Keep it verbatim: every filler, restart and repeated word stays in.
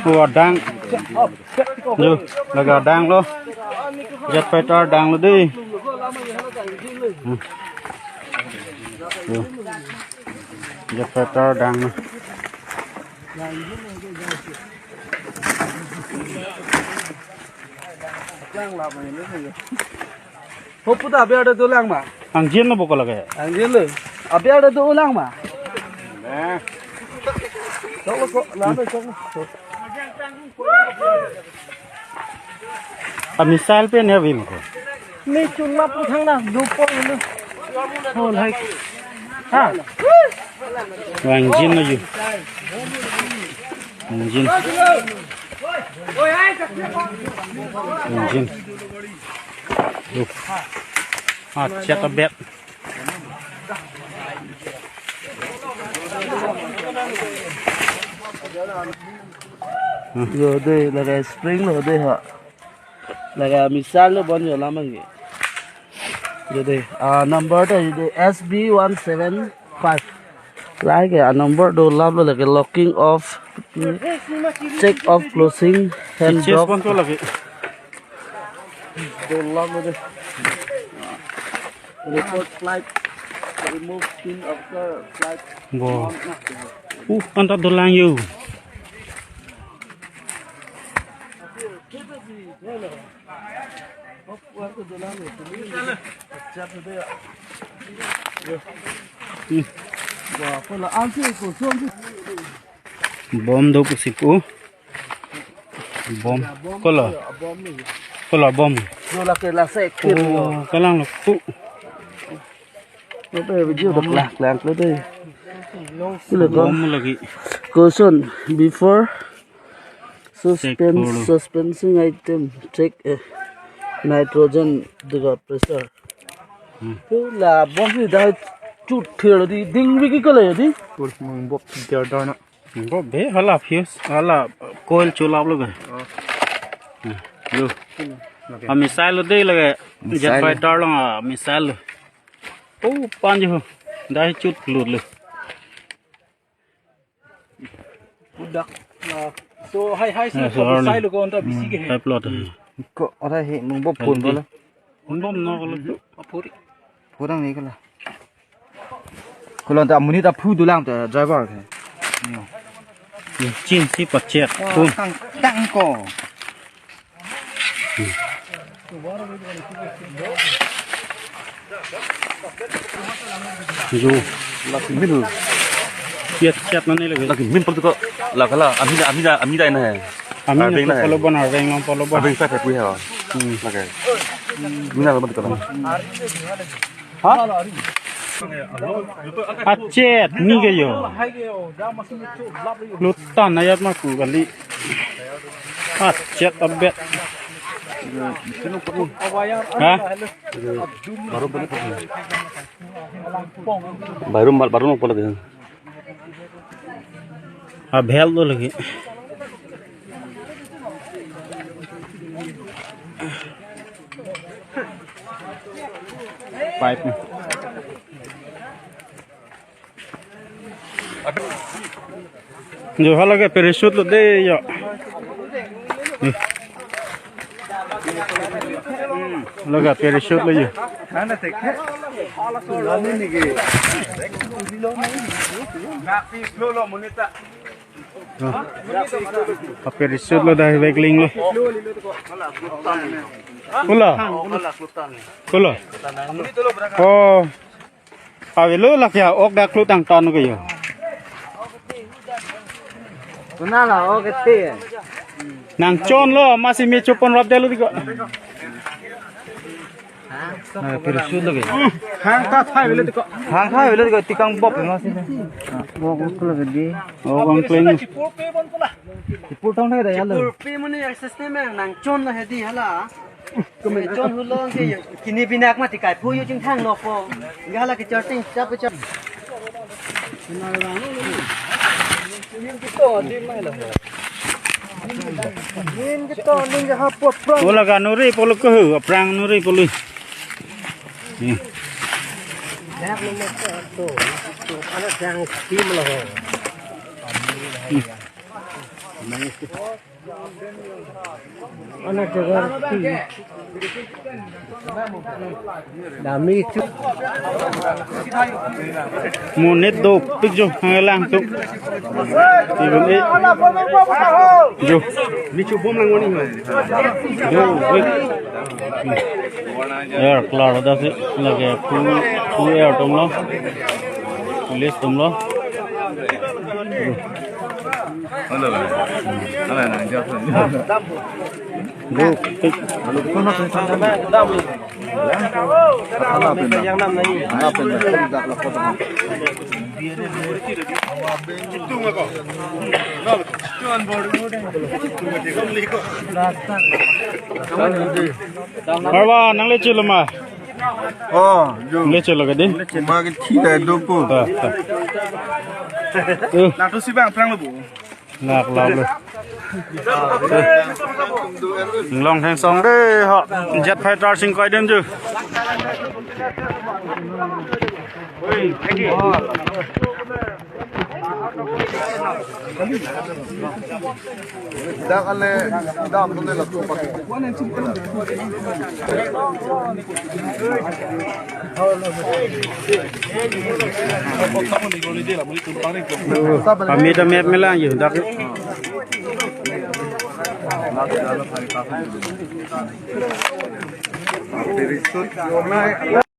Oh, adang. Yo, lake adang lo. Jet fighter adang lo dei. Hmm. Yo. Jet fighter adang lo. Hopu ta abiar dolang ma? Angjin lo bokol lake. Angjin lo. Abiar dolang ma? Chok lo ko, la lo chok lo. A missile pen ya bim ko. Ni chun ma pu thang na, do po lo. Hol hai. Ha. Angjin lo yu. Angjin. Angjin. Yo. Ah, chet abet. Yo dei, lake spring lo dei ha. Lake missile lo bon yo lamang ke. Yo dei, ah, number ta yo dei S B one seven five. Lake a number dolap lo lake locking off, check off closing, hand Chase lock. Bon ko lake. Dolap lo dei. Report flight. Remove pin after flight. Bo. Uh, anta dolang yo. Hmm. Bom do pusi pu. Bom. Kola. Kola bom. Yo lake la se kir yo. Oh, kalang lo pu. Lo pe video dak lang lang lo dei. Lo bom. Bom lagi. Caution before suspense, Check for. Suspensing item, check, eh, nitrogen, the pressure. Hmm. La bom si dak chut thir di ding wiki kala di. Kul mung bop jar dar na. Bo be hala fuse, hala coil chulap lo be. Oh. Hmm. Lo. Okay. A missile lo dei lake. Jet Missile. Fighter along a missile lo. Oh, panju. Dak chut lut lo. Udak. Ah, so hai hai si. Ah, so ko arni. Sai lo ko anta bisi ke. Hmm, hai plot. Ko ora he mung bop phun bala. Mung bop no ko lo. Apuri. Kurang ni kala. Ko lo anta amonit aphu dolang ta driver ke. Chin si pachet. Oh, phun. Tang tang ko. Yo. Laki min. Chet chet mane lagi. Laki min pal ko la kala amida amida amida ina hai. Ami Arbeng na hai. Polo bon, arbeng long polo bon. Arbeng sa pui hai. Hmm. Laki. Mina lo ko. Ha? Achet ni ke yo. Lutan ayat ma ku kali. Achet abet. Ha? Baru balik. Baru mal baru mau pulang. Abel tu lagi. Pipe ni. Jo hala ke parachute lo dei yo. Hala ke parachute lo yo. A parachute lo dak vekling lo. Kula. Kula. Oh. Avelo lake ok dak klutang tan ke yo. Kona la ok te. Nangchon lo masi me chupon rap delo diko. Ah, parachute lo ke. Hang ta thai velo diko. Hang thai velo diko tikang bop masi. Bop ko lo ke di. Oh, bang kling. Chipur tong thai da ya lo. Chipur pe mane ya system nangchon lo he di hala. Kami chon hulong ke yo, kini binak mati kai phu yo chingthang lo po. Gala ke charting chap chap. Ola ka nuri polo ko, aphrang nuri polo. Hmm. Ana jang tim lo. Anak jaga. Dami itu. Monit dopik jo, hanglang tuk. Even eh. Jo. Ni chubom lang wani. Jo, wait. Air klar dah sih, lagi full, full air atum lo. Police atum lo. Hello. Hello, hello. Dopik. Arwa, nangle chelo ma? Oh, jo. Nangle chelo ke di? Ma ke thi dai dopo. Ta, ta. Uh. Lato si bang plang lo bu. Nak lap lo. Long theng song de ho. Jet fighter sing koi dem ju. Dak ale, dam tu ne la tu pati. Pamit, pamit melang yun dak.